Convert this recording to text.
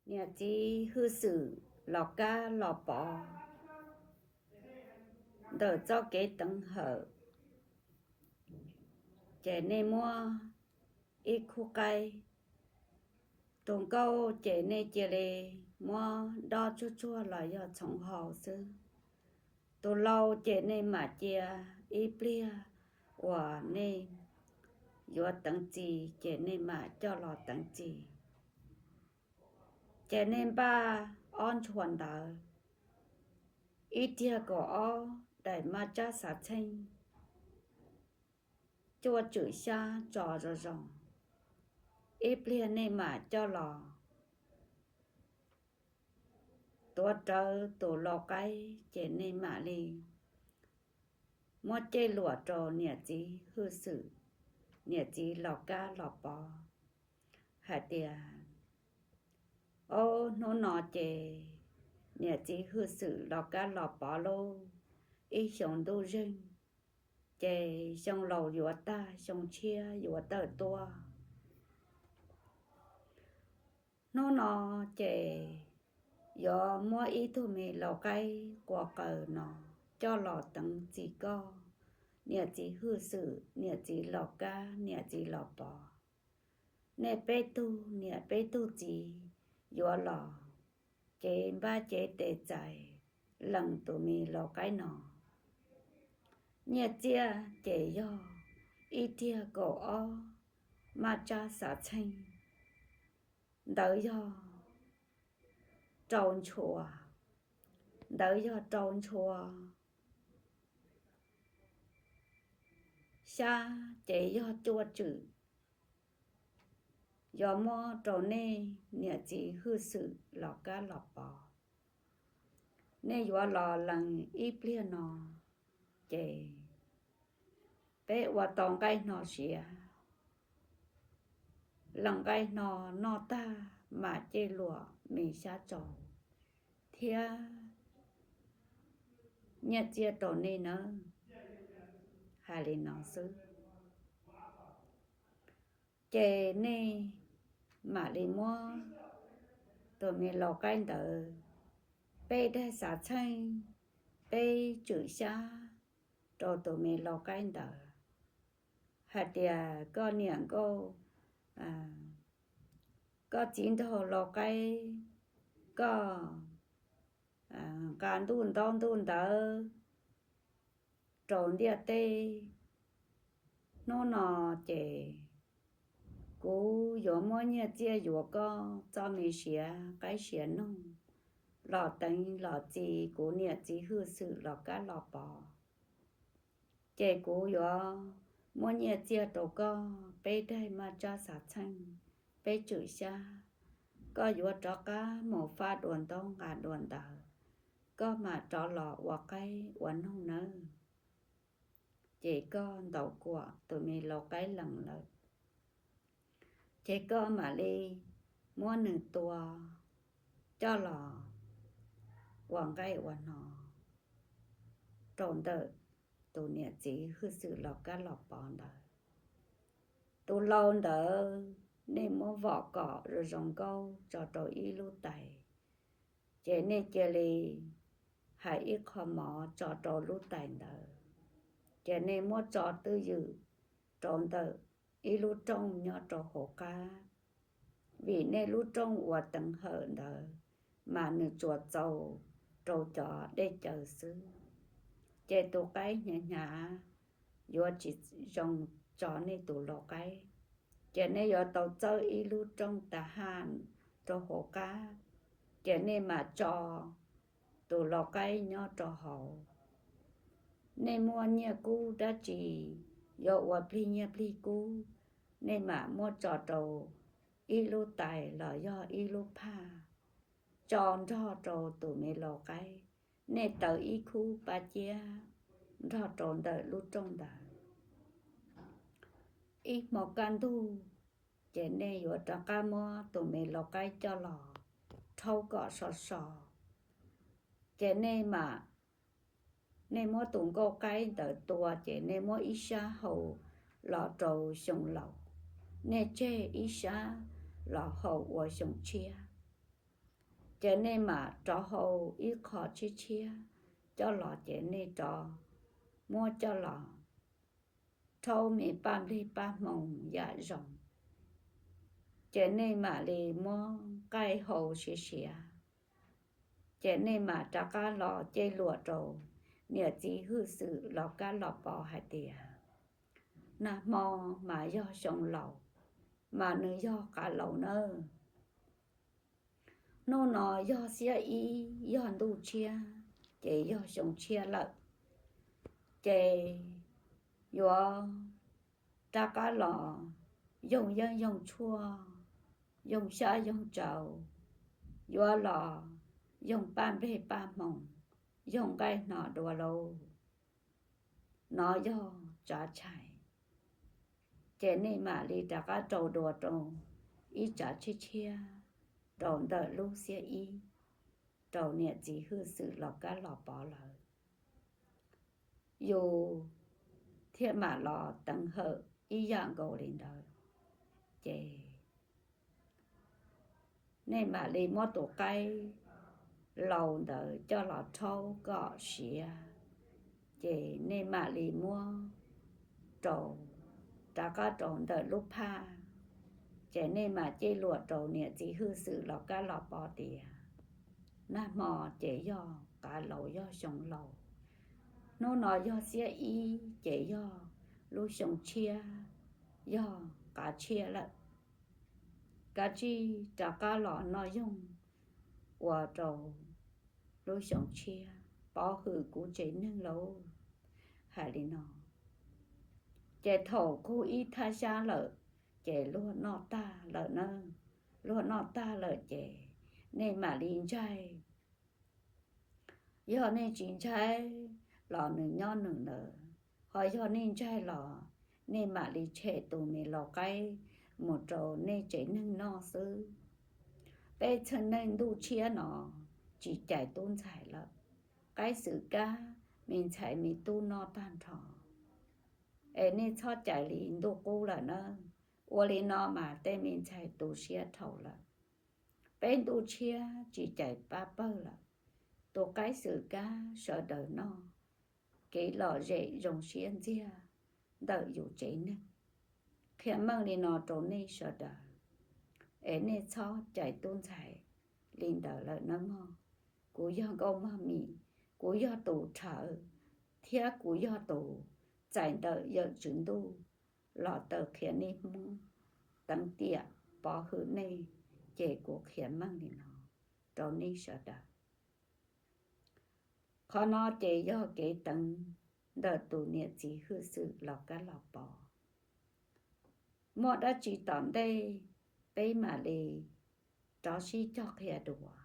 niam txiv Hwj Xwm los kab los pov ntawm txoj kev teev hawm, ces nej muab ib khub qaib, tus nkauj ces nej cia li muab dob tsuag tsuag los yog txhoov hau xwb. Tus lau ces nej mam cia ib pliag uas nej yuav teev txi ces nej mam coj los teev txi. Ces nej npaj ob ntshua ntawd, ib tiag kaum ob daim maj tsab xav txheej, cuaj tswm xyab tso zoo zoo. Ib pliag nej mam coj los tuav rawv tus lau qaib ces nej mam li muab cej luam rau niam txiv Hwj Xwm, niam txiv los kab los pov hais tias, Ob hnub no ces niam txiv Hwj Xwm los kab los pov lauj, ib xyoo ntuj zeeg, ces xyoo laus yuav tag xyoo tshiab yuav tawm tuaj. Hnub no ces yuav muab ib tug me lau qaib quas qaws no coj los teev txi koj, niam txiv Hwj Xwm, niam txiv los kab, niam txiv los pov. Nej peb tug niam peb tug txiv yuav los cev npab cev tes txais lees tus me lau qaib no. Nyiaj txiaj ces yog ib tiag kaum ob maj tsab xav txheej, ntawd yog rau ntshua, ntawd yog rau ntshua. Xyab ces yog cuaj tswm, yuav muab rau nej niam txiv Hwj Xwm los kab los pov. Nej yuav los lees ib pliag no, ces peb ua tau nqaij hno siav, lees nqaij hno noj tag mam cej luam me xyab tsaus thiab nyiaj txiaj rau nej nawb. Hais li no xwb, ces nej mam li muab tus me lau qaib ntawd, peb daim xav txheej, peb tswm xyab rau tus me lau qaib ntawd, hais tias koj niam nkauj, koj txiv nraug lau qaib, koj nqa ntuj ntaub ntuj ntawv rau ntiaj teb. Hnub no ces kuv yuav muab nyiaj txiaj yuav koj txoj me siav qaib siav noog los teev los txi kuv niam txiv Hwj Xwm los kab los pov. Ces kuv yuav muab nyiaj txiaj rau koj peb daim maj tsab xav txheej, peb tswm xyab. Koj yuav rov qab mus faj dua ntaub nqa dua ntawv, koj mam rov los ua qaib ua noog nawb. Ces koj ntaus kuam tus me lau qaib lees lawm, ces koj mam li muab nws tua coj los ua nqaij ua hno rau ntawm tus niam txiv Hwj Xwm los kab los pov ntawd. Tus lau ntawd nej muab vom kom zoo zoo nkauj tso rau ib lub tais, ces nej cia li hais ib qho mov tso rau lub tais ntawd, ces nej muab tso twj ywm rau ntawm ib lub rooj nyob rau hauv qab, vim nej lub rooj uas teev hawm ntawd mas nws tsuas txaus rau cov dej cawv xwb, ces tus qaib hnyav hnyav yuav tsis zoo tso nej tus lau qaib. Ces nej yuav tau txawb ib lub rooj tas haj rau hauv qab, ces nej mam tso tus lau qaib nyob rau hauv. Nej muaj nyiaj kub dab tsi yuav ua plig nyiaj plig kub, nej mam muab tso rau ib lub tais los yog ib lub phaj, tso nrog rau tus me lau qaib. Nej taws ib khub paj ciab nrog rau ntawm lub rooj ntawd. Ib hmo kaj ntug, ces nej yuav rov qab muab tus me lau qaib coj los rhaub kom so so. Ces nej mam, nej muab tus nkauj qaib ntawd tua, ces nej muab ib sab hau los rau xyoo laus, nej tseg ib sab los hau ua xyoo tshiab. Ces nej mam rov hau ib qho tshiab tshiab coj los, ces nej rov muab coj los rhaub me paj nplej paj hmoov yam zoo, ces nej mam li muab nqaij hau siav siav, ces nej mam rov qab los cej luam rau niam txiv hwj xwm los kab los pov hais tias, nag hmo mas yog xyoo laus, mas nws yog qav laus nawb. Hnub no yog xiab ib, yog ntuj tshiab, ces yog xyoo tshiab lawm. Ces yuav rov qab los yoog yeeb yoog tshuaj, yoog xyab yoog tsaus, yuav los yoog paj nplej paj hmoov, yoog nqaij hno dua lauj. Nov yog tsav tshais, ces nej mam li rov qab rau dua rau ib tsav tshiab tshiab rau ntawm lub xiab ib rau niam txiv hwj xwm los kab los pov lawm. Yus thiaj mam los teev hawm ib yam nkaus li ntawd. Ces nej mam li muab tus qaib laus ntawd coj los rhaub kom siav, ces nej mam li muab rau, rov qab rau ntawm lub phaj, ces nej mam cej luam rau niam txiv hwj xwm los kab los pov tias, nag hmo ces yog qav laus, yog xyoo laus. Hnub no yog xiab ib ces yog lub xyoo tshiab, yog qav tshiab lawm. Kav tsij rov qab los noj yoog ua rau lub xyoo tshiab, pov hwm kuv tsev neeg lauj. Hais li no, ces thaum kub ib thaj xyab lawm, ces luag noj tag lawm na. Luag noj tag lawm ces nej mam li ntsaig. Yog nej tsis ntsaig los nws nyob nws ntawd, ho yog nej ntsaig los nej mam li tshem tus me laus qaib mus rau nej tsev neeg noj xwb. Peb txheej neej ntuj tshiab no tsis cais tub ntxhais lawm. Qaib xwm kab me ntxhais me tub noj tag nrho, es nej txhob cais li ntuj qub lawm na. Ua li no mas tej me ntxhais tu siab dhau lawm. Peb ntuj tshiab tsis cais pab pawg lawm. Tus qaib xwm kab sawv daws noj, kev lom zem zoo siab ntxiag ntawm yus tsev neeg. Qhia meej li no rau nej sawv daws, es nej txhob cais tub ntxhais li ntawd lawm nawb mog. Kuv yog Nkauj Mog Mim, kuv yog tus rhawv, thiab kuv yog tus txais ntawm yawm tswv ntuj los taw qhia nej Hmoob, teev tiam pov hwm nej, ces kuv qhia meej li no rau nej sawv daws. Qhov no ces yog kev teev ntawm tus niam txiv hwj xwm los kab los pov. Muaj dab tsi tom ntej peb mam li rov sib cog qhia dua.